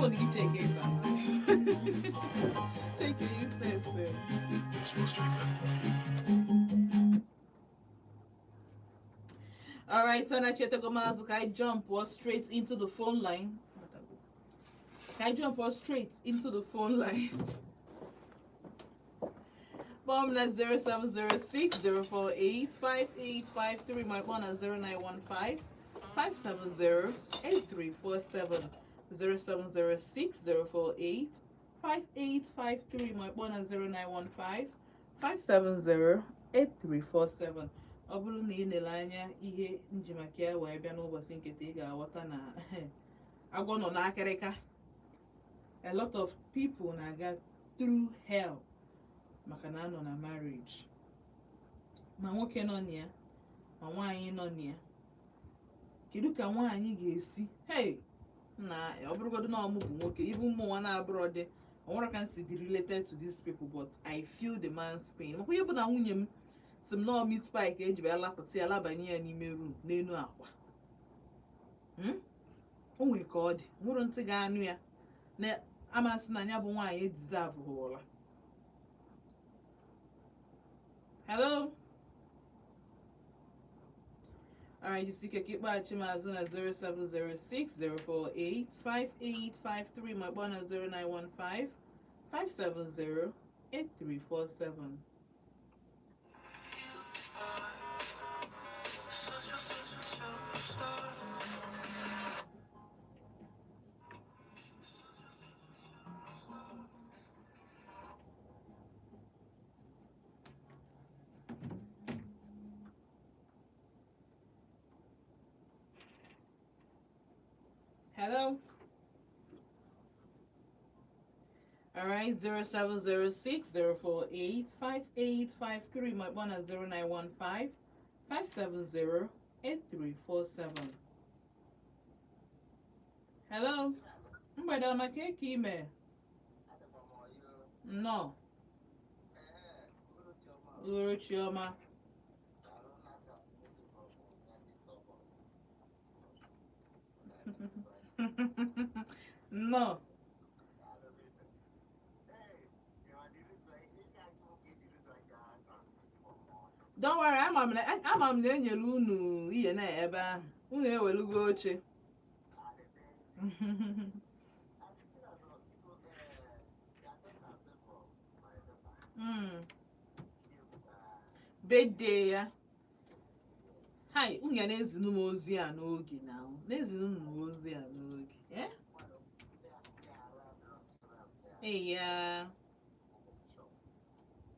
Phone gị, check ebe a. Check your set. It's supposed to be good. All right, so now Chetego Mazu, I jump was straight into the phone line. Can I jump us straight into the phone line? Bomb na 0706 048 5853. My phone at 0915 570 8347. 0706 048 5853. My phone at 0915 570 8347. Ọ bụrụ na ị lere anya ihe nji maka ya wee bịa n'ụbọchị nketa, ị ga-aghọta na agwọ nọ n'akịrịka. A lot of people na-aga through hell maka na anọ na marriage, ma nwoke nọ na ya, ma nwaanyị nọ na ya. Kedu ka nwaanyị ga-esi, hey, na ọ bụrụgodu na ọmụ bụ nwoke, even ụmụ nwa na-abụrọ dị, ọ nwere ka m si dị related to these people, but I feel the man's pain, makwa ihe bụ na nwunye m si m nọọ meat pie ka eji bịa lapụta ya, labanye ya n'ime room n'elu akwa. O nwere ka ọ dị nwụrụ ntị ga-anụ ya na amasị na ya bụ nwaanyị e-deserve ụla. Hello. Alright, jisike ka ịkpọghachi m azụ na 0706 048 5853, ma kpọọ na 0915 570 8347. Such a superstar. Hello. All right, 0706 048 5853. My one at 0915 570 8347. Hello. Mgbede ọma, ka eke ime? Nnọọ. Uhuruchi ọma. Nnọọ. Don't worry, ama m na enyere unu ihe na ebe ahụ. Unu ewelugo oche. Birthday ya. Hi, unu ya na-ezinu m ozi a n'oge na na-ezinu m ozi a n'oge. Eh? Hey ya.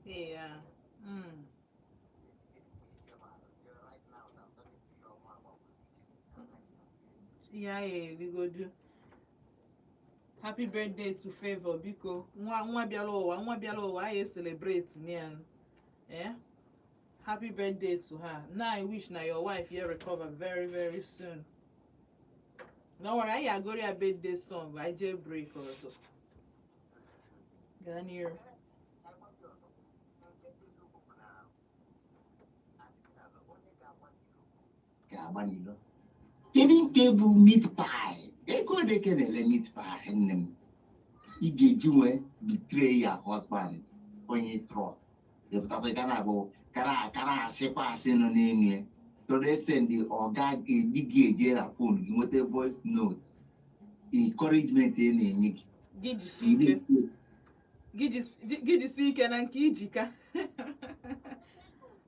Hey ya. Ya erigodu. Happy birthday to Favor, biko. Nwa nwa bịara ụwa, nwa bịara ụwa, anyị celebrate ya. Eh? Happy birthday to her. Now I wish na your wife here recover very very soon. Don't worry, anyị agụrụ ya birthday song, anyị jee break ọzọ. Gaa n'iru. Ga-agba n'ilo. Kedu nke bụ meat pie? Ego ole ka na-ele meat pie, nne m? Ị ga-eji nwee betray ya husband, onye trust. Ịpụtakwa ga na-abụ kara kara asịkwa asị nọ n'elu ya. To the extent ọ ga-eji gị eje na phone gị nweta voice note encouragement ị na-enye gị. Gị jisie ike. Gị jisie ike na nke ijika.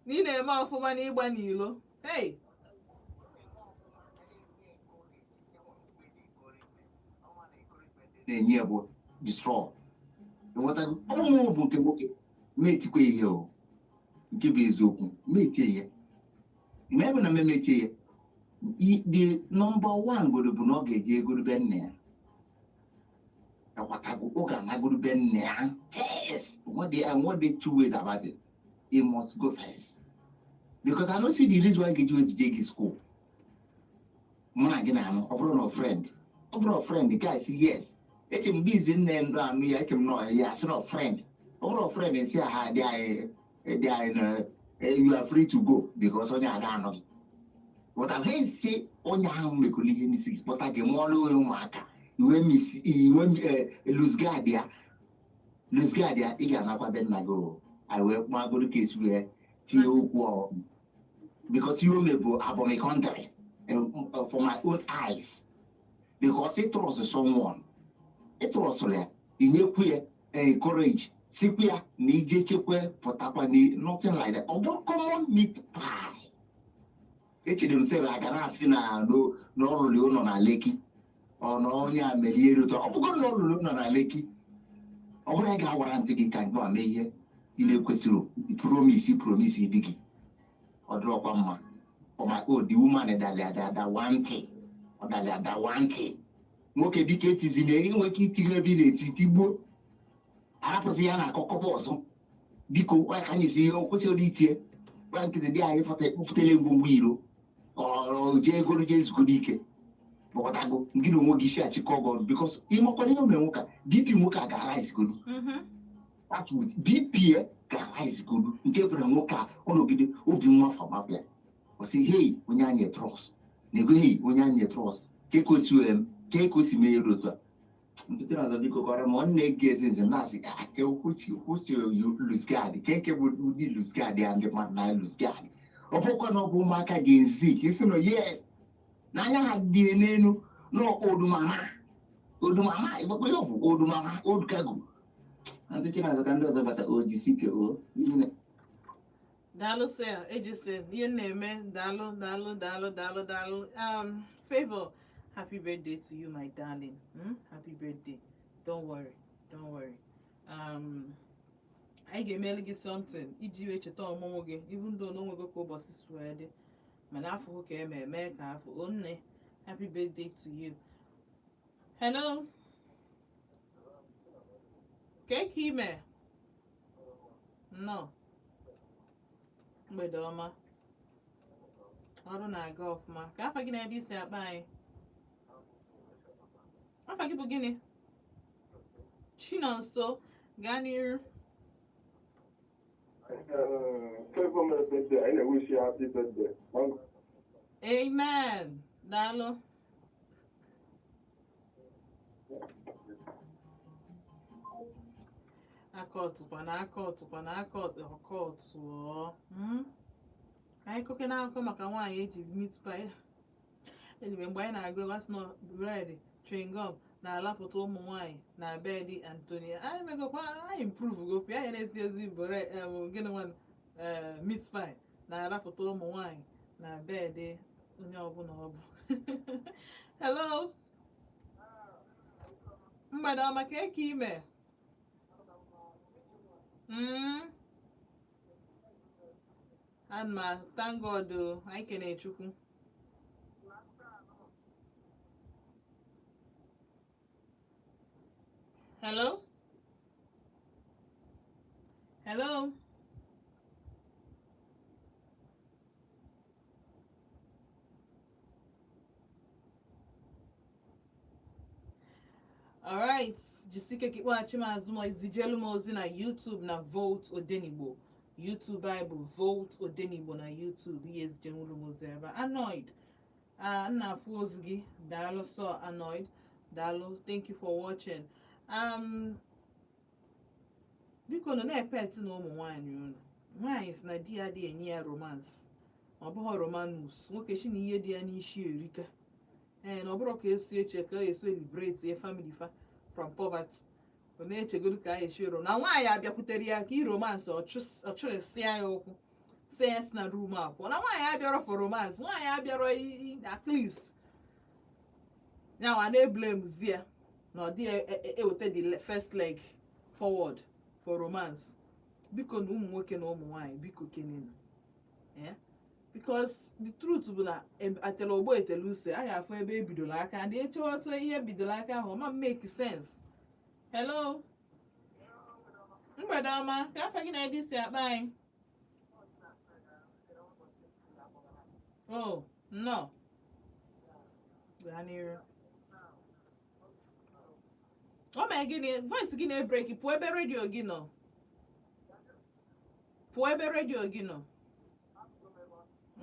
Na ị na-eme ọfụma n'ịgba n'ilo. Hey! Na-enye ya bụ destroy. Ịghọtago? Ụmụ bụ nke nwoke ma etikwa ihe o nke bụ eziokwu ma etie ya, ma ebe na mmemme etie ya. The number one goro bụ na ọ ga-eje egoro be nna ya. Ịghọtago? Ọ ga-anagoro be nna ya first. Nwede two ways about it. He must go first because I no see the reason why ga-eji wee gị school. Mụ na gị na-anụ, ọ bụrụ na friend, ọ bụrụ friend guy si yes, eche m mgbe izi nne ndụ anụ ya, eche m na ya asị na friend, ọ bụrụ friend nsị ha dị anyị dị anyị na you are free to go because onye ada anụ gị. But ha esi onye ahụ mekọrọ ihe n'isi gị kpọta gị mụọrọ onye ụmụaka. Iwe misi iwe lose guard ya, lose guard ya, ị ga-anakwa be nna gị o. Anyị wee kpagoro ka esi wee tinye okwu ọ, because ihe o mee bụ abominatory for my own eyes, because ị trust someone, ị trustụrụ ya, inyekwu ya encourage, sikwu ya na ije chekwe pụtakwa na nothing like that. Ọ bụrụ common meat pie, echere m sị a ga na-asị na na ọ rụrụ ụlọ na Lekki, ọ na onye a mere ihe dị ụtọ. Ọ bụgoro na ọ rụrụ ụlọ na Lekki, ọ bụrụ ya ga-awara ntị gị ka nke a mee ihe ị na-ekwesịrị promise di gị, ọ dịrọkwa mma. For my own, the woman dali ada ntị, ọ dali adawa ntị. Nwoke, biko, etizina, inwe ike itinye ebe ị na-eti tigbuo, arapụzi ya na akọkọba ọzọ. Biko, ọ ka anyị si ihe o kwesịrị itie gwa nkịtị dị anyị fọta ekpofutele ngwongwo iro, ọ jee egoro, jee zugoro ike, kpọkọtago gị na onwe gị isi achịkọ ọgọ, because ịmakwara ihe o mere nwoke a, BP nwoke a ga-arise godu. That with BP ya ga-arise godu, nke bụ na nwoke a ọ nọgide obi nwa famapịa, ọ sị, "Hey, onye anyị trust na-ego, hey, onye anyị trust, ka ka o si wee ka o si mee ya otu a." Ntụtụ na-azọ, biko, kọrọ ma ọ na-ege ezi nze na-asị, "Ah, ke kwuchi kwuchi lose guard, ke nke bụ ụdị lose guard ya ndị mmadụ na lose guard." Ọ bụkwa na ọ bụ ụmụaka Gen Z ka isi nọ, yes, n'anya ha dị n'elu na odumama odumama ịgbakwa ya, ọ bụ odumama old cargo. Ntụtụ na-azọ, ka ndị ọzọ bata o jisi ike o ihe na. Daalụ sir, ejisi ihe m na-eme. Daalụ, daalụ, daalụ, daalụ, daalụ. Favor, happy birthday to you, my darling. Happy birthday. Don't worry, don't worry. Anyị ga-emelu gị something iji wee cheta ọmụmụ gị, even though na o nwego ka ụbọchị si wee dị, mana afọ ka eme eme ka afọ o nne. Happy birthday to you. Hello, ka ka ime? Nnọọ, mgbede ọma. Ọrụ na-aga ọfụma. Ka afa gị na ebe isi akpa anyị? Afa gị bụ gịnị? Chinonso, gaa n'iru. Favor mere birthday, anyị na-wish ya happy birthday. Amen, daalụ. Aka ọtụkwa na aka ọtụkwa na aka ọkọtụọ. Anyị kọke n'akụkọ maka nwaanyị eji meat pie. Anyway, mgbe anyị na-agụ ebe asị na bread, chewing gum na-alapụta ụmụ nwaanyị na bed Antonia, anyị megokwa, anyị improve gokwa. Anyị na-esi ezi bread, gịnị nwa, meat pie na-arapụta ụmụ nwaanyị na bed onye ọbụla ọ bụ. Hello, mgbede ọma. Ka eke ime? Ana m, thank God o, anyị kene Chukwu. Hello, hello. Alright, jisike ka ịkpọghachi m azụ ma zijelu m ozi na YouTube na Volt Odenigbo. YouTube anyị bụ Volt Odenigbo na YouTube. Ihe ezijenwuru m ozi ebe a. Annoyed, ah, nna, afụ ozi gị. Daalụ so, annoyed, daalụ. Thank you for watching. Biko nọ na-epet na ụmụ nwaanyị unu. Nwaanyị si na di ya adịghị enye ya romance, ma ọ bụghị romanus. Nwoke si na ihe dị ya n'isi erika. Ee, na ọ bụrụ ka esi eche ka esi liberate ya family fa from poverty, ọ na-echegodu ka a esi ero na nwaanyị abịakwutere ya ka i romance, ọ chụrịsịa ya ụkwụ, si ya si na room a pụọ, na nwaanyị abịarọ for romance, nwaanyị abịarọ at least ya nwa na-eblame zi ya na ọ dịghị eweta the first leg forward for romance. Biko na ụmụ nwoke na ụmụ nwaanyị, biko kenenu, eh? Because the truth bụ na atele ogbo etele use, a ga-afụ ebe ebidoro aka ndị echewata ihe bidoro aka ahụ ọma make sense. Hello, mgbede ọma. Ka afọ gị na ebe isi akpa anyị? Oh, nnọọ, gaa n'iru. O mee gịnị? Voice gị na-ebreak. Pụọ ebe redio gị nọ, pụọ ebe redio gị nọ.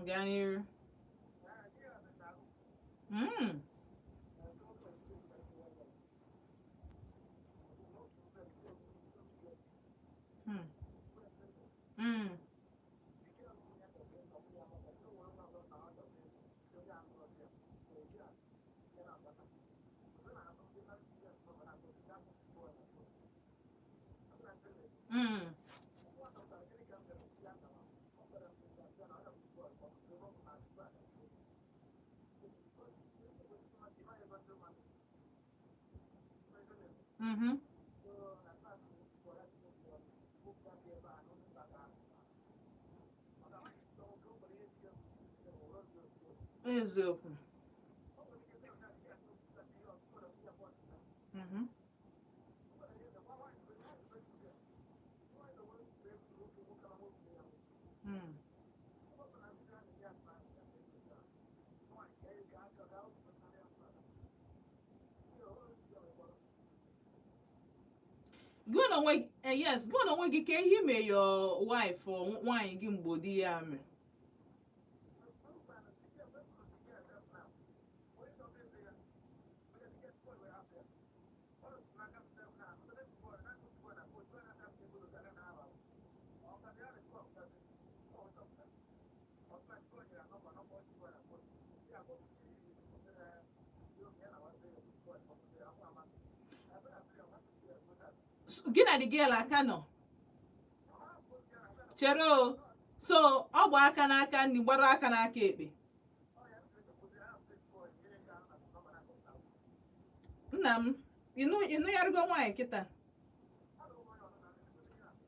Gaa n'iru. Eziokwu. Gị na onwe yes, gị na onwe gị, ka ihe ime your wife or nwaanyị gị mgbe di ya mere? Gị na the girl aka nọ chere o, so ọ gba aka n'aka nri, gbara aka n'aka ekpe. Nna m, ịnụ yarịgo nwaanyị kịta.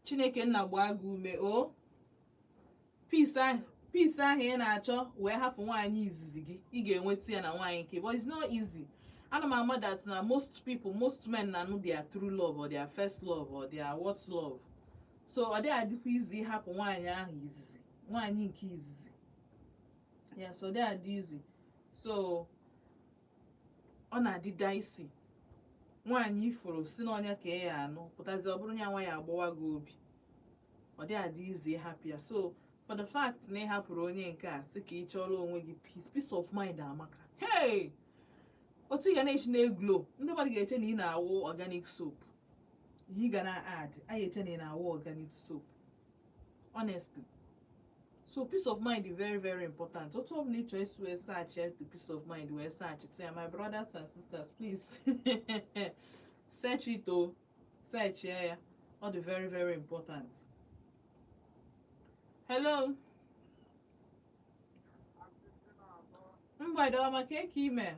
Chineke nna gbaa gị ume o. Peace ahụ, peace ahụ ị na-achọ wee hafụ nwaanyị izizi gị, ị ga-enweta ya na nwaanyị nke, but it's not easy. Ana m ama that na most people, most men na-anụ their true love or their first love or their what love, so ọ dịghị adịkwa easy ịhapụ nwaanyị ahụ izizi, nwaanyị nke izizi. Yes, ọ dịghị adị easy. So ọ na-adị dicey. Nwaanyị ifuru si n'ọnya ka ị ya anụ pụtazi, ọ bụrụ ya nwa ya agbawa gị obi, ọ dịghị adị easy ịhapụ ya. So for the fact na ị hapụrụ onye nke a, sị ka ị chọrọ onwe gị peace, peace of mind amaka. Hey, otu ị ga na-echi na-eglow, ndị mmadụ ga-eche na ị na-awụ organic soap. Ihe ị ga na-add, anyị eche na ị na-awụ organic soap, honestly. So peace of mind is very, very important. Otu ọbụla ị chọrọ isi wee search ya, the peace of mind, wee search it ya. My brothers and sisters, please search it o, search ya ya. Ọ dị very, very important. Hello, mgbede ọma. Ka eke ime?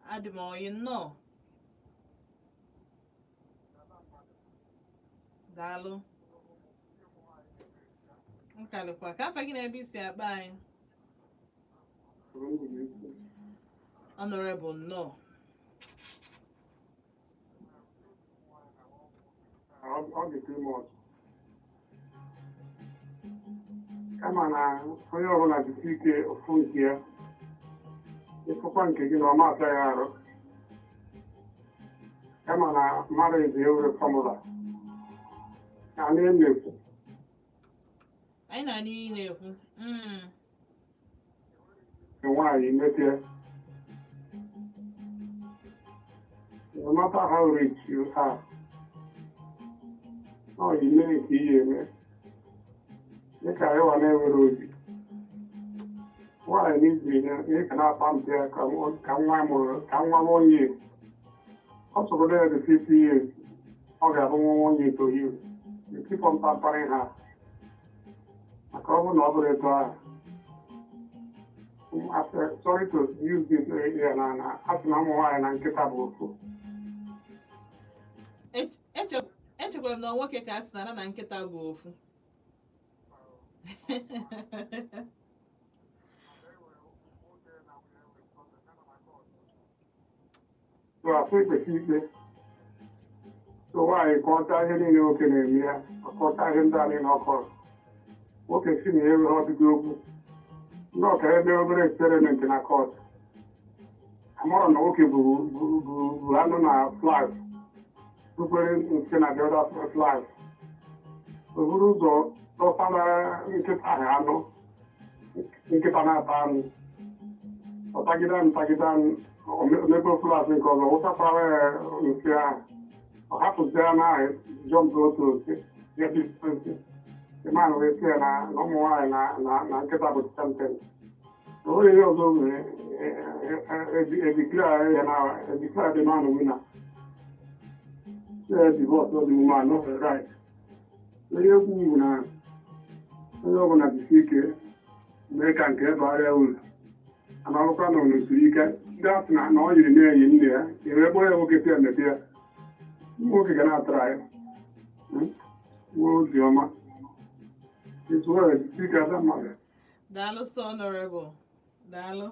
Adị m oyi nnọọ. Daalụ. Nkalịkwa ka afa gị na ebe isi akpa anyị? Honorable, nnọọ. Ọ dị too much. Kama na onye ọbụla jisi ike ofu nke ya, ịfụkwa nke gị na ọ ma-asa ya arụ. Kama na marriage enwere formula na na-emekwu. Anyị na-anụ ihe ị na-ekwu. Nwaanyị mepee, no matter how rich you are, ọ ime nke ihe eme dịka ịwa na-enwere obi nwaanyị n'iziri ya ihe ka na-akpa mpe ya ka nwa mụrụ ka nwa one year, ọ sọgoro ya dị 50 years, ọ ga-abụ nwa one year to you. You keep on pampering her, maka ọ bụrụ na ọ bụrụ etu ahụ, sorry to use this ya na asị na ụmụ nwaanyị na nkịta bụ ofu. Echekwara m na nwoke ka a sị na na nkịta bụ ofu. So asị kwesị ikpe so nwaanyị kọcha ihe niile nwoke na-eme ya, ọkọcha ihe ndị a niile ọ kọrọ, nwoke si na ya enweghị ọdịgo okwu ndị ọka ebe obere experiment na court amara na nwoke bụ anụ na flag bukwere nke na the other flag, o buru ụzọ dọsara nkịta ahụ anụ, nkịta na-ata anụ, ọ tagide anụ, tagide anụ, omebe flag nke ọzọ wụsakwara ya nsị ahụ, ọ hapụzie anụ ahụ, jump otu nsị ya dị nsị. The man wee sị ya na ụmụ nwaanyị na nkịta bụ something. O nwere ihe ọzọ o mere, edeclare ya na edeclare the man winner. Say divorce all the woman, no right. Onye ekwu bụ na onye ọbụla jisi ike mee ka nke bara ya uru. Amalụkwa na unu siri ike ndị asị na na ọ yiri na-enyi nne ya ebe ebe onye nwoke si emepe ya, ụmụ nwoke ga na-atara ya. Nwa ozi ọma. It's well, jisi ike ada mmadụ. Daalụ sọ, Honorable. Daalụ.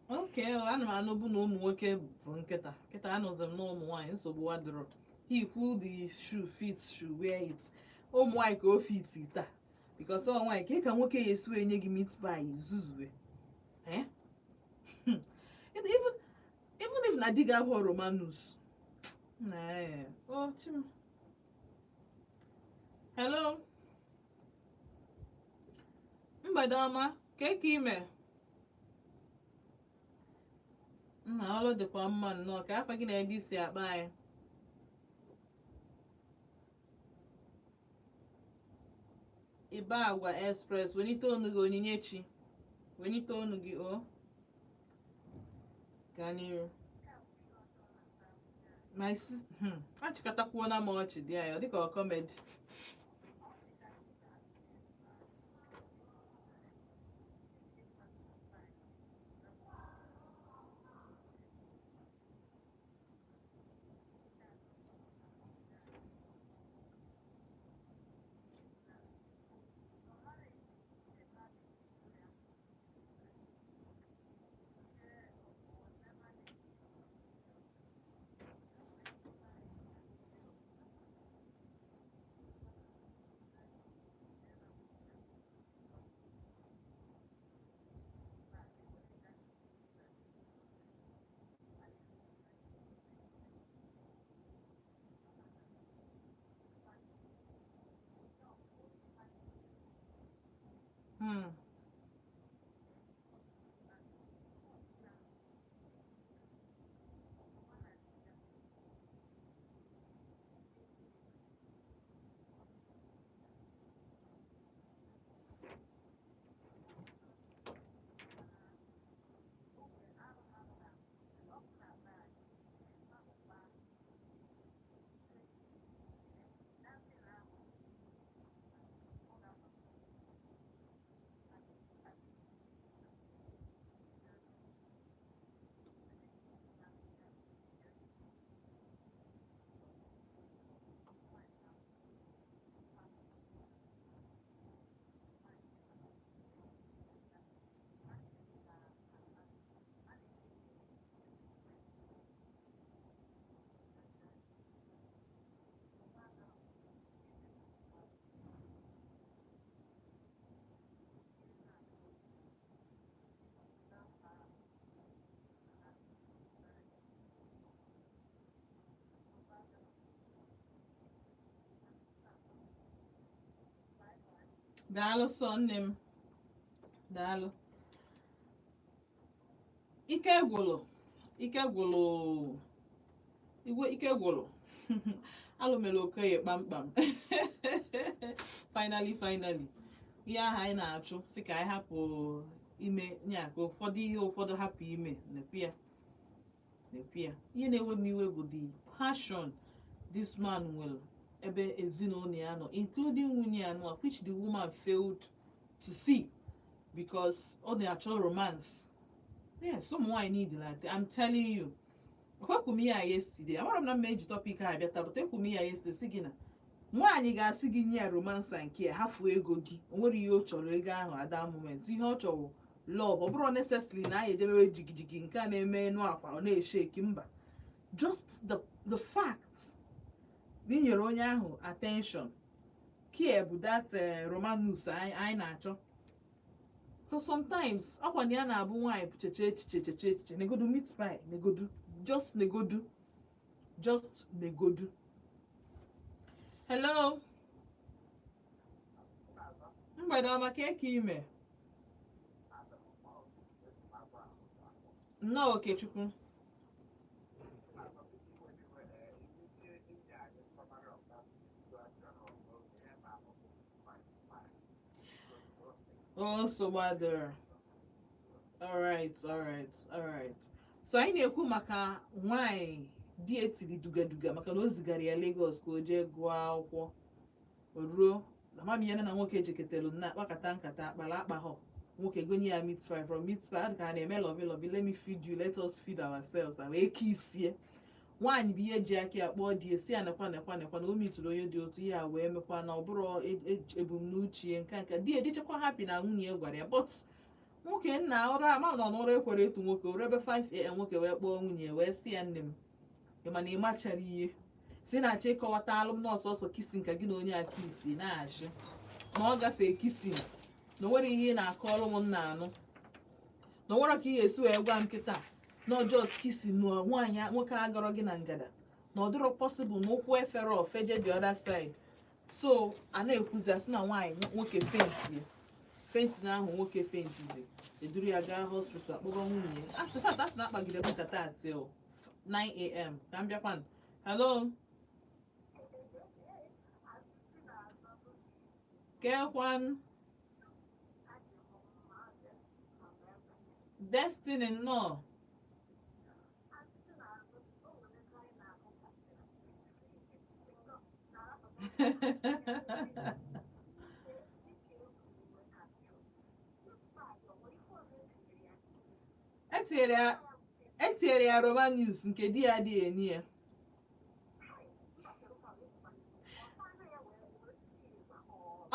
Oke, ana m anụbu na ụmụ nwoke bụ nkịta. Nkịta anụzi m na ụmụ nwaanyị nsogbu wadoro. He who the shoe fits should wear it. Ụmụ nwaanyị ka o fit taa, because ọ nwaanyị ka nwoke ya esi wee nye gị meat pie zuzue. Eh? Even if na di gị abụọ Romanus na oh, chim. Hello, mgbede ọma. Ka ka ime nna? Ọlụ dịkwa mma nnọọ. Ka afa gị na ebe isi akpa anyị? Ibe Agwa Express, welite onu gị. Onyinyechi, welite onu gị. O gaa n'iru, my sis. Achịkọtakwuona m ọchị dị anyị, ọ dịka ọ comedy. Daalụ sọ, nne m, daalụ. Ike gwụlụ, ike gwụlụ igwe, ike gwụlụ. Alụmere Okoye kpamkpam. Finally, finally, ihe ahụ anyị na-achụ si ka anyị hapụ ime nya, ka ụfọdụ ihe ụfọdụ hapụ ime nepia nepia. Ihe na-ewe m iwe bụ the passion this man nwere ebe ezinụlọ ya nọ, including nwunye ya nọ, which the woman failed to see because ọ na-achọ romance. Yes, ụmụ nwaanyị need like, I'm telling you, ekwekwu m ihe a yesterday. Amara m na mma eji topic a abịa taa, but ekwu m ihe a yesterday, sị gị na nwaanyị ga-asị gị nye ya romance and care, hafu ego gị. O nwere ihe ọ chọrọ ego ahụ at that moment. Ihe ọ chọrọ, love. Ọ bụrụ necessarily na anyị ejebewe jigijigi nke a na-eme enu akwa ọ na-eshake, mba. Just the fact na ị nyere onye ahụ attention, care, bụ that romanus anyị na-achọ. So sometimes ọkwa na ya na-abụ nwaanyị cheche echiche, cheche echiche, negodu meat pie, negodu, just negodu, just negodu. Hello, mgbede ọma. Ka eke ime? Nnọọ, Okechukwu. Oh, nsogbu adịrọ. Alright. So anyị na-ekwu maka nwanyị. Di etiri dugaduga maka na o zigara ya Lagos ka o jee gụọ akwụkwọ. O ruo na mami ya na nwoke jeketelu na akpakata nkata akpara akpahọ. Nwoke gonye ya meat pie. From meat pie, ka a na-eme lovey lovey, "Let me feed you, let us feed ourselves." A wee kisie. Nwaanyị bụ ihe ji aka ya kpọọ di esi ya nekwa nekwa nekwa na o mitụrụ onye dị otu ihe a wee mekwa na ọ bụrụ ebumnuche ya. Nke di edichekwa happy na nwunye ya gwara ya, but nwoke nna ụra ama nọ n'ụra ekwere etu nwoke ụra ebe 5 a.m. Nwoke wee kpọọ nwunye ya wee sị ya, "Nne m, ị ma na ị machara ihe si na-achọ ịkọwata alụm na ọsọsọ kissing ka gị na onye aka isi na-achị na ọ gafee kissing, na o nwere ihe ị na-akọrọ m nna anụ, na o nwere ka ị ga-esi wee gwa m kịta na just kissing na nwaanyị nwoke agọrọ gị na ngada, na ọ dịrọ possible na ụkwụ efere ofeje the other side." So a na-ekwuzi, asị na nwaanyị nwoke faint faint na ahụ nwoke faintizi, eduru ya gaa hospital, akpọba nwunye ya. Asị fat asị na akpagide m nkata till 9 a.m. Ka m bịakwan. Hello, kekwan Destiny, nnọọ. Etinyere ya, etinyere ya Romanus nke di ya adịghị enye ya.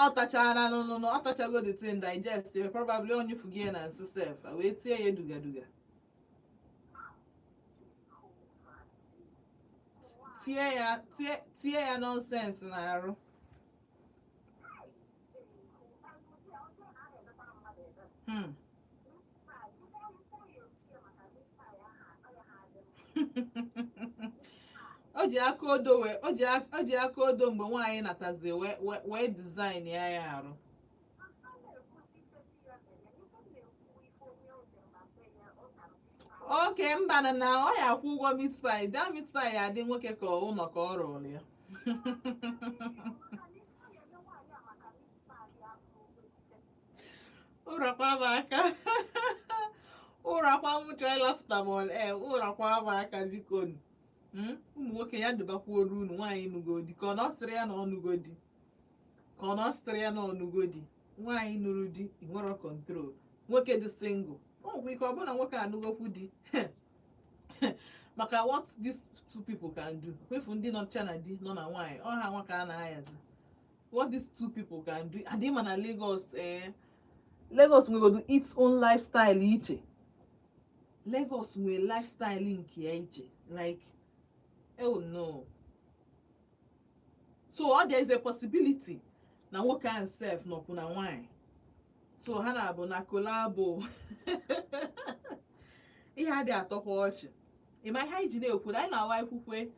Ọ tachara nụnụnụ, ọ tachago the thing, digest ya, probably onye fugi ya na nsị sef, wee tie ya dugaduga, tie ya, tie tie ya nonsense na-arụ. O ji aka odo wee o ji aka odo mgbe nwaanyị natazi wee design ya ya arụ. Oke mba, na ọ ya akwụ ụgwọ meat pie. That meat pie ya adị nwoke ka ụlọ ka ọ rụrụ ya. Ụrakwa m aka, ụrakwa m chọọ ịlafụta m on air. Ụrakwa m aka, biko. Ụmụ nwoke, ya dịbakwuoru unu. Nwaanyị nụgo di, ka ọ na ọ sịrị ya na ọ nụgo di, ka ọ na ọ sịrị ya na ọ nụgo di. Nwaanyị nụrụ di, ị nwere control. Nwoke dị single, o nwekwa ike ọ bụrụ na nwoke anụgokwu di, maka what these two people can do. Kwefu ndị nọcha na di nọ na nwaanyị, ọ ha nwa ka a na-ahazi. What these two people can do. Adị ma na Lagos, eh, Lagos nwegodu its own lifestyle iche. Lagos nwere lifestyle nke ya iche, like, oh no. So ọ there is a possibility na nwoke ahụ sef nọkwu na nwaanyị, so ha na-abụ na collabo. Ihe adị atọkwa ọchị. Ịma ihe anyị ji na-ekwu na anyị na-awa ekwukwe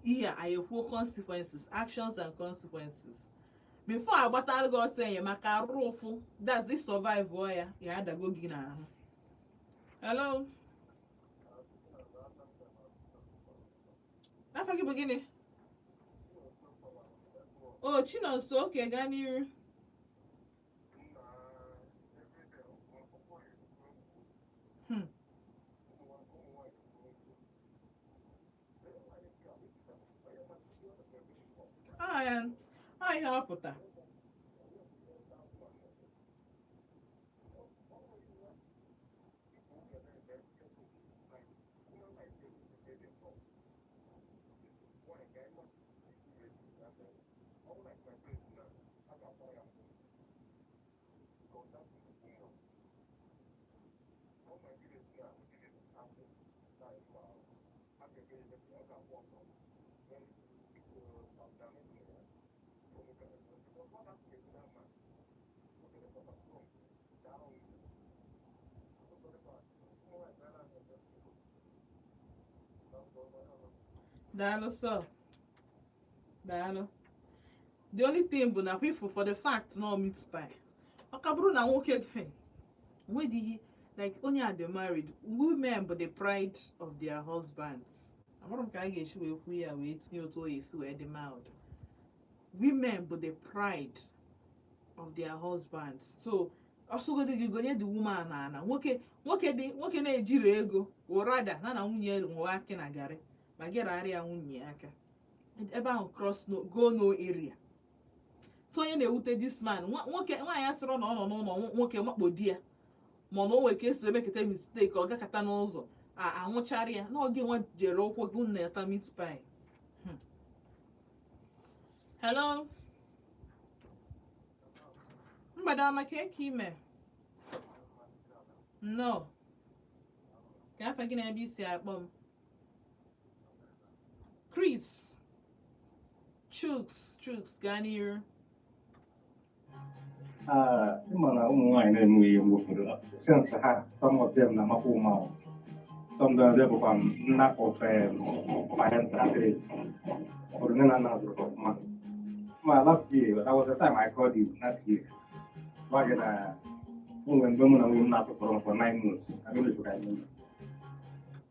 ihe a, anyị ekwuo consequences, actions and consequences before agbatara gị ọsọ enyemaka. Arụ ụfụ, that's it, survive ọ ya ya adago gị n'ahụ. Hello, afa gị bụ gịnị? O Chinonso, oke, gaa n'iru. Ah, ya, ah, ihe ọ pụta. Daalụ sọ, daalụ. The only thing bụ na kwifu for the fact na ọ meat pie, ọ ka bụrụ na nwoke nwedịghị, like, onye a dị married. Women bụ the pride of their husbands. Amụrụ m ka a ga-esi wee kwuo ya wee tinye otu o esi wee dị mild. Women bụ the pride of their husbands, so ọsọgodi gị gonye the woman na ana nwoke, nwoke dị nwoke na-ejiri ego wụrada na nwunye nwe akị na garị. Ma gị rarịa ya nwunye ya aka ebe ahụ, cross no go no area. So onye na-ewute this man, nwoke nwaanyị asịrọ na ọ nọ n'ụlọ nwoke makpo di ya, ma na o nwere ka esi emeketa mistake, ọ gakata n'ụzọ a anwụchara ya n'oge nwa jere ụkwụ gị na-eta meat pie. Hello, mgbede ọma. Ka eke ime nnọọ, ka afa gị na ebe isi akpọ m? Chris Chuks. Chuks, gaa n'iru. Ah, ịma na ụmụ nwaanyị na-eme ihe mgbe ụfọdụ, sense ha, some of them na-amakwa ụma ahụ. Some of them bụkwa lack of parental, ụfọdụ nne na nna zụrụ ha ọfụma. Ma last year, that was the time I called you last year, gwa gị na o nwere mgbe mụ na nwunye m na-atụpụrụ m for 9 months. I don't know if you can remember.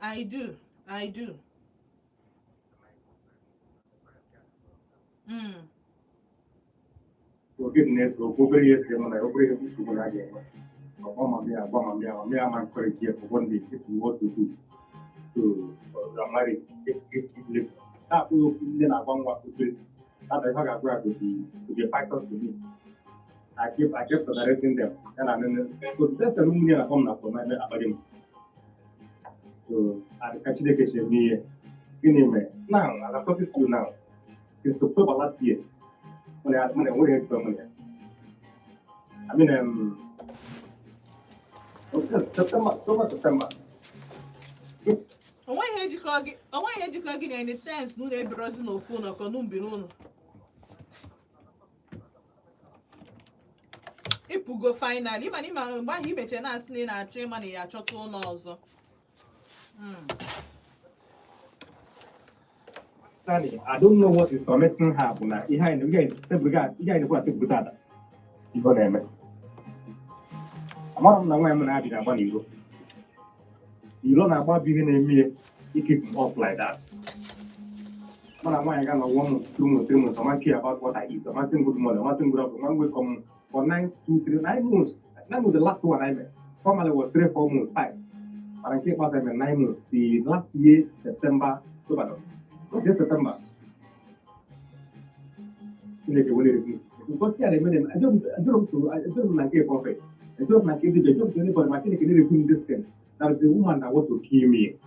I do, I do. Oge dị na-eso okwu, obere ihe si mụ na obere ihe nsogbu na a ga-enwe, ọkpọ ma ya agwa ma ya ma ya ma encourage ya for one day if you want to do so your marriage, if na-akpụ okwu ndị na-agwa nwa obere that ihe ọ ga-agwa ya to be a factor to me. I keep tolerating them ya na nene. So the same nwunye na-akpọ m na phone na akparị m. So and ka Chineke si eme ihe, gịnị mere now, as I'm talking to you now, since October last year, mụ na enweghị ejikọ mụ na ya. I mean, okay, September, October, September. Onweghị ihe jikọ gị, onweghị ihe jikọ gị na, in the sense na unu ebirozi n'ofu ụlọ ka unu bi n'ụlọ. Ịpụgo finally. Ịma na ịma mgbe ahụ imeche na-asị na ị na-achọ ịma na ya achọta ụlọ ọzọ. Danny, I don't know what is tormenting her bụ na ihe anyị ihe tebụl ga ihe anyị na-ekwu na tebụl tata, ihe ọ na-eme. Amara m na nwaanyị m na-abịa na-agba n'iro. Iro na-agba bụ ihe na-eme ya ikeep m up like that. Mụ na nwaanyị ga nọ 1 month, 2 months, 3 months, ọma care about what I eat, ọmasị m good morning, ọmasị m good afternoon, one wake up for 9, 2, 3, 9 months. 9 months, the last one I met. Formerly was 3, 4 months, five. Mana nke ikpeazụ I met 9 months till last year, September, October, no. Last year, September. Chineke were ekwu. Because ya na-eme na ejọrọ m na nke prophet, ejọrọ m na nke dibia, ejọrọ m to anybody, ma Chineke na-ekwu m this thing. That is the woman that want to kill me.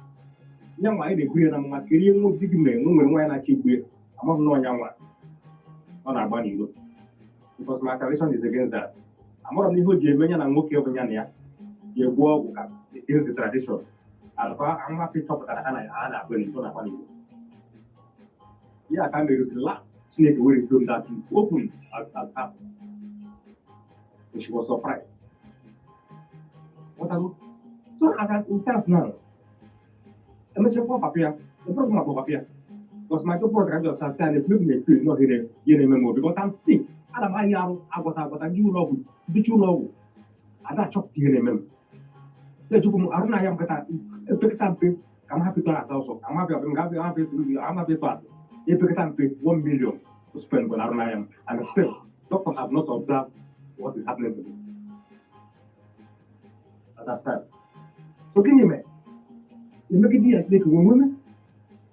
Ya nwa anyị na-eburu ya na mma kedu ihe nwa di gị mere nwa nwere nwaanyị na-achọ igbu ya, amaghị m na ọnya nwa ọ na-agba n'iro, because my tradition is against that. Amara m ihe o ji eme ya na nwoke bụ ya na ya ya egbu ọgwụ ka against the tradition alụkwa amapị chọpụtara ha na ha na-agba n'iro, na-agba n'iro ya ka mere. The last Chineke were reveal that open as happened, and she was surprised. What are so as it stands now, emechakwa papa ya ebụrụ m akpọ papa ya, because my people can just say na ekwu na ekwu no here ihe na-eme m, because I'm sick. Ana m ahịa arụ agwata agwata ndị ụlọ ọgwụ dịcha ụlọ ọgwụ ada achọpụta ihe na-eme m, na-echukwu m arụ na ya m kata epekata mpe ka m hapụ ịtụ asa ọsọ, ka m hapụ m ga hapụ ịtụ m hapụ ịtụ asị epekata mpe 1 million to spend bụ na arụ na ya m, and still doctor have not observed what is happening to me. Understand? So gịnị mere emegide ya? Chineke wee nweme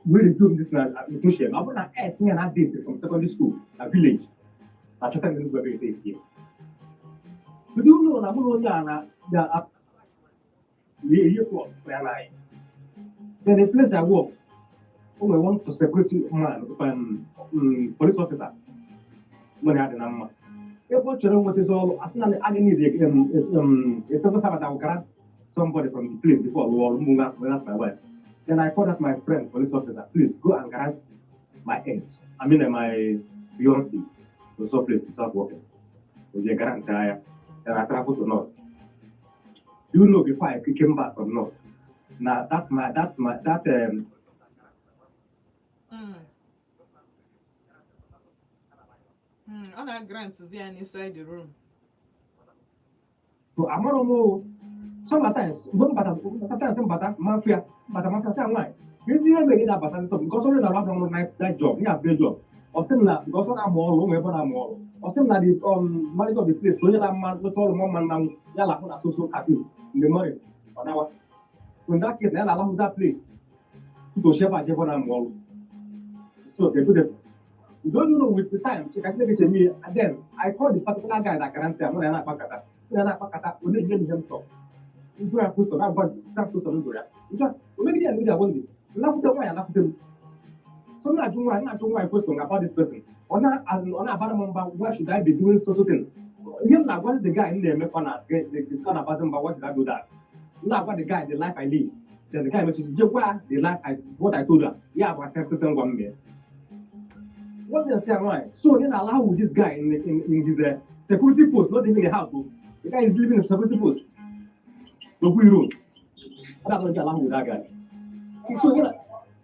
wee reveal this na Ntoshie ma ọ bụrụ na s ya na date from secondary school na village na achọta m Enugwu ebe ete esi. Do you know na mụ na onye a na na year plus ya na anyị? Then the place I work, o nwere one security man, police officer, mụ na ya dị na mma. Ebe ọ chọrọ nwetazi ọrụ, asị na a need a civil servant that will grant somebody from the place before ọlụ ọrụ mụ na my wife. Then I called up my friend, police officer, "Please go and grant my ex, I mean my fiancé, to some place to start working." O je grant ya. Then I travel to North. Do you know, before I came back from North, now that's my that Ọ na-grant ya inside the room. So amara m o, sometimes mgbe m bata, sometimes m bata mafia bata mafia sị nwaanyị, ezi ihe mere ị na-abata sọ because onye na-arụ ọrụ night job ya day job. Ọ sị m na because ọ na-amụ ọrụ, ụmụ ebe ọ na-amụ ọrụ. Ọ sị m na the manager of the place, onye na-ama lụcha ọrụ ma mma nna ya lahụ na social cartoon in the morning, ọ nawa. So in that case na ya na-alahụ that place. Tutu o shebe aje na mgbe ọrụ. So they do the you don't know with the time Chika Chineke che me, and then I call the particular guy that guarantee mụ na ya na-akpa nkata, mụ na ya na-akpa nkata, ọ na-enye m ihe m chọrọ. Njụ ya kwụsọ na-agba sa kwụsọ m jụrụ ya. Njụ ya, o megide ya megide ya one day. Nnakwute nwaanyị anakwute m. So m na-ajụ nwaanyị, na-ajụ nwaanyị question about this person. Ọ na as in, ọ na-abara m mba, why should I be doing so so thing? Ihe m na-agwazi the guy m na-emekọ na ọ na-abazi mba, why should I do that? M na-agwa the guy the life I live. Then the guy mechizi je gwa the life I what I told her. Ya bụ asị asịsị ngwa m mee. What they say nwaanyị? So onye na-allow with this guy in his security post, not even a house. Oh. The guy is living in a security post. Dokwu Road. Ọ na-agwa allow with that guy. So onye na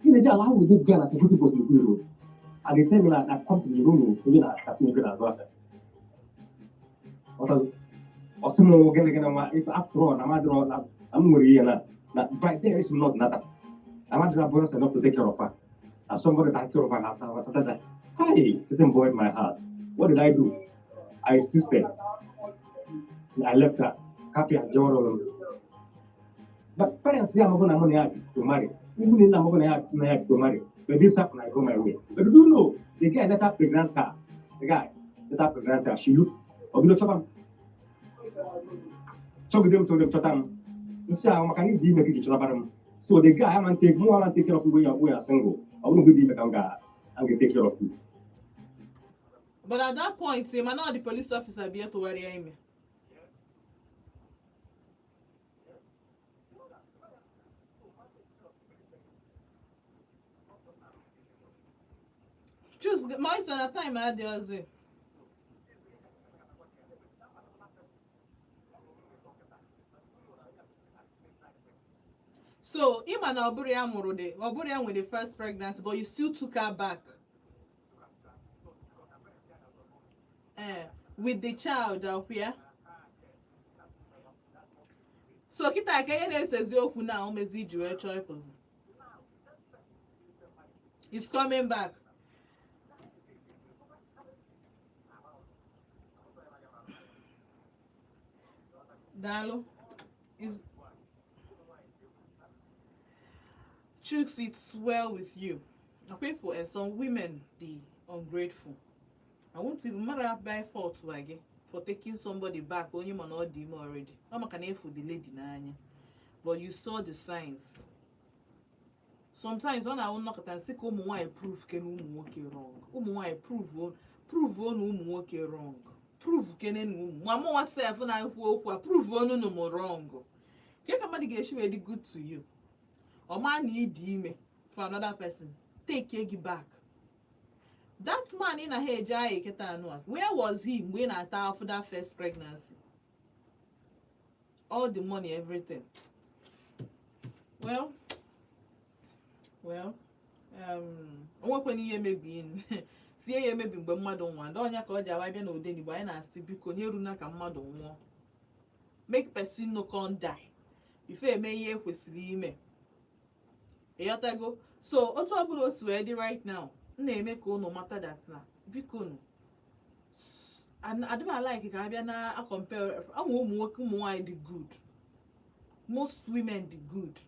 ị na-eji allow with this guy na security post Dokwu Road. And they tell me na company room onye na-asatụ nwoke na-azụ afịa. Ọ sị m gịnị gịnị nwa if after all na mmadụ na m nwere ihe na by then it's not nata. Na mmadụ na bonus enough to take care of her. Na somebody take care of her after after that. Hey, it boiled my heart. What did I do? I insisted. I left her. Happy and joy. But parents say I'm gonna money to marry. Even if I'm gonna have to marry. But this happened, I go my way. But do you know the guy that pregnant her? The guy that pregnant her, she look. Obido chọba m. Chọgide m, chọgide m, chọta m. Nsị ahụ maka na ịdị ime ka iji chọtabara m. So the guy I'm take mụ ama take care of you when you are single. Ọ bụrụ mgbe dị ime ka m ga I'm ga take care of you. But at that point, ma na the police officer bịa tụgharịa ime. Choose ma ịsọ na time adịghịzi. So ịma na ọ bụrụ ya mụrụ the ọ bụrụ ya nwere the first pregnancy, but you still took her back. Eh, with the child ọkwa. So kịta ka ihe na-esezi okwu na o mezi iji wee chọọ ịpụzi. He's coming back. Daalụ. Chuks, it's well with you. Grateful and some women the ungrateful. I won't even matter by fault gị for taking somebody back onye ma na ọ dị ime already. Ọ maka na efu the lady n'anya. But you saw the signs. Sometimes ọ na-awụ nnọkọta nsị ka ụmụ nwaanyị prove kene ụmụ nwoke wrong. Ụmụ nwaanyị prove na ụmụ nwoke wrong. Prove kene na ụmụ ma mụnwa sef na-ekwu okwu a prove onu m wrong. Ke ka mmadụ ga-esi wee dị good to you? Ọ ma na ị dị ime for another person, take gị back. That man ị na ha eje ahịa kịta anụ a, where was he mgbe ị na-ata afụ that first pregnancy? All the money, everything. Well, o nwekwana ihe mebi sie ya emebi mgbe mmadụ nwa ndị ọnya ka ọ ji awa bịa n'Odenigbo anyị na-asị biko nye runa ka mmadụ nwụọ, make person no come die before eme ihe ekwesịrị ime, ịghọtago? So otu ọbụla o si wee dị right now, m na-eme ka unu mata that na biko nu adị m like ka abịa na a compare ụmụ ụmụ nwoke, ụmụ nwaanyị dị good, most women dị good.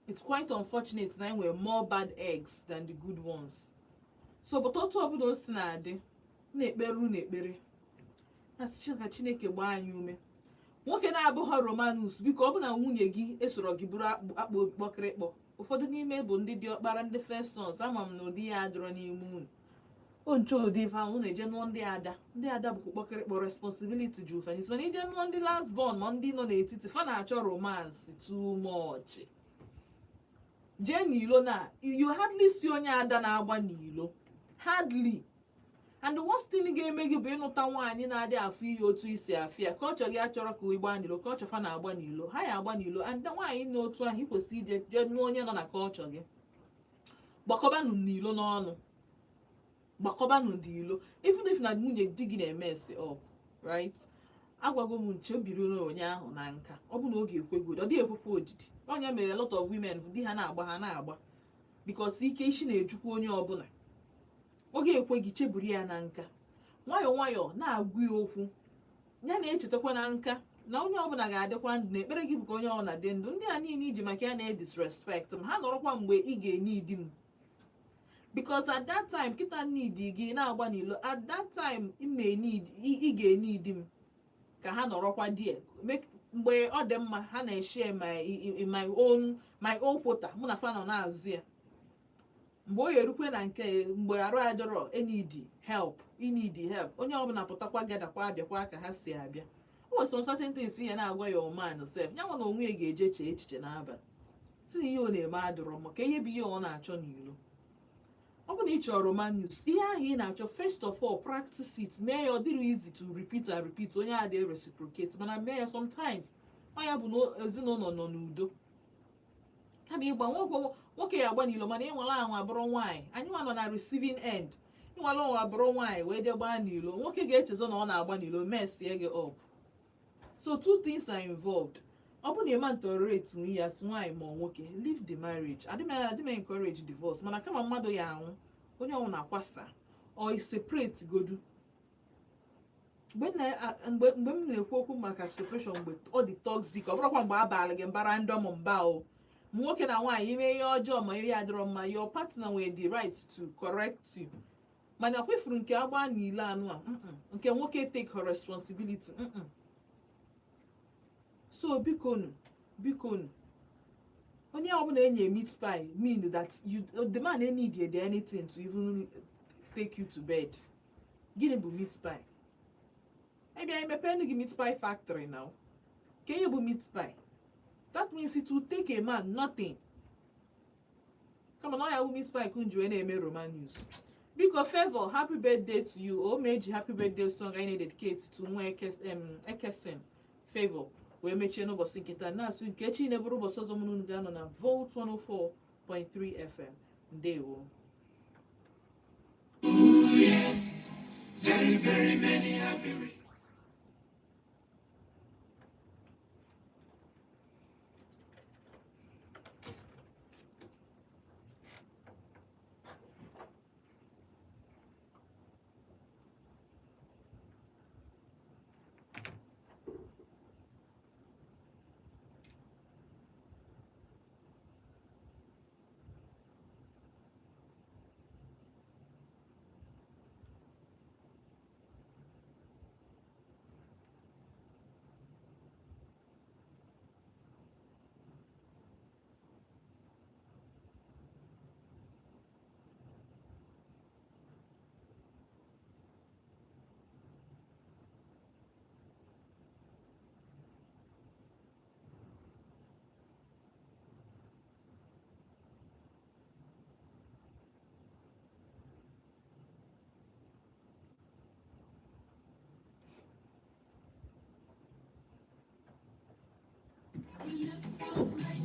It's quite unfortunate na enwere more bad eggs than the good ones. So but otu ọbụla o si na-adị, m na-ekpere unu ekpere na sị ka Chineke gbaa anyị ume. Nwoke na-abụghị Romanus, biko, ọ bụ na nwunye gị esoro gị bụrụ akpụ kpọkịrịkpọ. Ụfọdụ n'ime bụ ndị diọkpara, ndị first sons, ama m na ụdị ya adịrọ n'ime unu o nche ụdị ife ahụ unu eje nụọ ndị ada. Ndị ada bụkwa kpọkịrịkpọ, responsibility ju ụfa n'isi, mana ije nụọ ndị last born ma ndị nọ n'etiti, fa na-achọ romance too much. Jee n'ilo na you hardly see onye ada na-agba n'ilo, hardly. And the worst thing ga-eme gị bụ ịnụta nwaanyị na-adị afụ ihe otu isi afịa ka ọ chọrọ gị achọrọ ka ịgba n'ilo ka ọ chọfa na-agba n'ilo, ha ya agba n'ilo. And nwaanyị n'otu ahụ, ị kwesịrị ije jee nụọ onye nọ na culture gị. Gbakọbanụ n'ilo n'ọnụ, gbakọbanụ dị ilo, even if na nwunye di gị na-eme esi up, right? Agwago m nche biri onye ahụ na nka ọ bụ na oge ekwego, ọ dịghị ekwekwa odidi. Onye mere a lot of women di ha na-agba, ha na-agba because ike isi na-ejukwa onye ọbụla. Ọ ga-ekwe gị cheburu ya na nka nwayọọ nwayọọ, na-agwa ya okwu ya na-echetakwa na nka Na onye ọbụla ga-adịkwa ndụ, na ekpere gị bụ ka onye ọbụla dị ndụ. Ndị a niile iji maka ya na-edisrespect m, ha nọrọkwa mgbe ị ga-enidi m, because at that time kịta need gị na-agba n'ilo, at that time ị may need, ị ga-enidi m ka ha nọrọkwa die. Mgbe ọ dị mma, ha na-eshare my own quota, mụ na fa nọ na-azụ ya. Mgbe o yerukwe na nke mgbe arụ adịrọ, enidi help, inidi help, onye ọbụla pụtakwa, gadakwa, abịakwa ka ha si abịa. O nwere some certain things ihe na-agwa ya man sef, ya nwa na onwe ya ga-eje chee echiche n'abalị, si na ihe ọ na-eme adịrọ mma, ka ihe bụ ihe ọ na-achọ n'ilo. Ọ bụ na ị chọrọ romance, ihe ahụ ị na-achọ, first of all, practice it. Mee ya. Ọ dịrị easy to repeat and repeat onye a dị reciprocate, mana mee ya sometimes. Ọ ya bụ na ezinụlọ nọ n'udo, kama ịgba nwoke, nwoke ya agba n'ilo. Mana ịnwala anwa bụrụ nwaanyị, anyị nwa nọ na receiving end, ịnwala ọnwa bụrụ nwaanyị wee jee gbaa n'ilo, nwoke ga-echezo na ọ na-agba n'ilo, messie gị up. So two things are involved. Ọ bụ na ịma tolerate nwe ya as nwaanyị ma ọ nwoke, leave the marriage. Adịm encourage divorce, mana kama mmadụ ya anwụ, onye ọnwụ na-akwasa or separate godu. Mgbe m na-ekwu okwu maka separation, mgbe ọ dị toxic, ọ bụrụkwa mgbe abalị gị mba random mba o. Ma nwoke na nwaanyị ime ihe ọjọọ ma ihe adịrọ mma, your partner nwere the right to correct you. Mana kwefuru nke agba n'ile anụ a, nke nwoke take her responsibility. So bikonu, bikonu, onye ọbụla enye meat pie mean that you, the man need anything to even take you to bed. Gịnị bụ meat pie? Ebe emepe gị meat pie factory now, ka ihe bụ meat pie? That means it will take a man nothing. Kama na ọ ya bụ meat pie ka wee na-eme Romanus. Biko, Favor, happy birthday to you. O ma eji happy birthday song anyị na-dedicate to nwa Ekesin Favor wee mechie n'ụbọchị nke taa, na-asụ nke echi na-eburu ụbọchị ọzọ mụrụ unu ga-anọ na Volt 104.3 FM. Ndewo. Very, very many happy You look so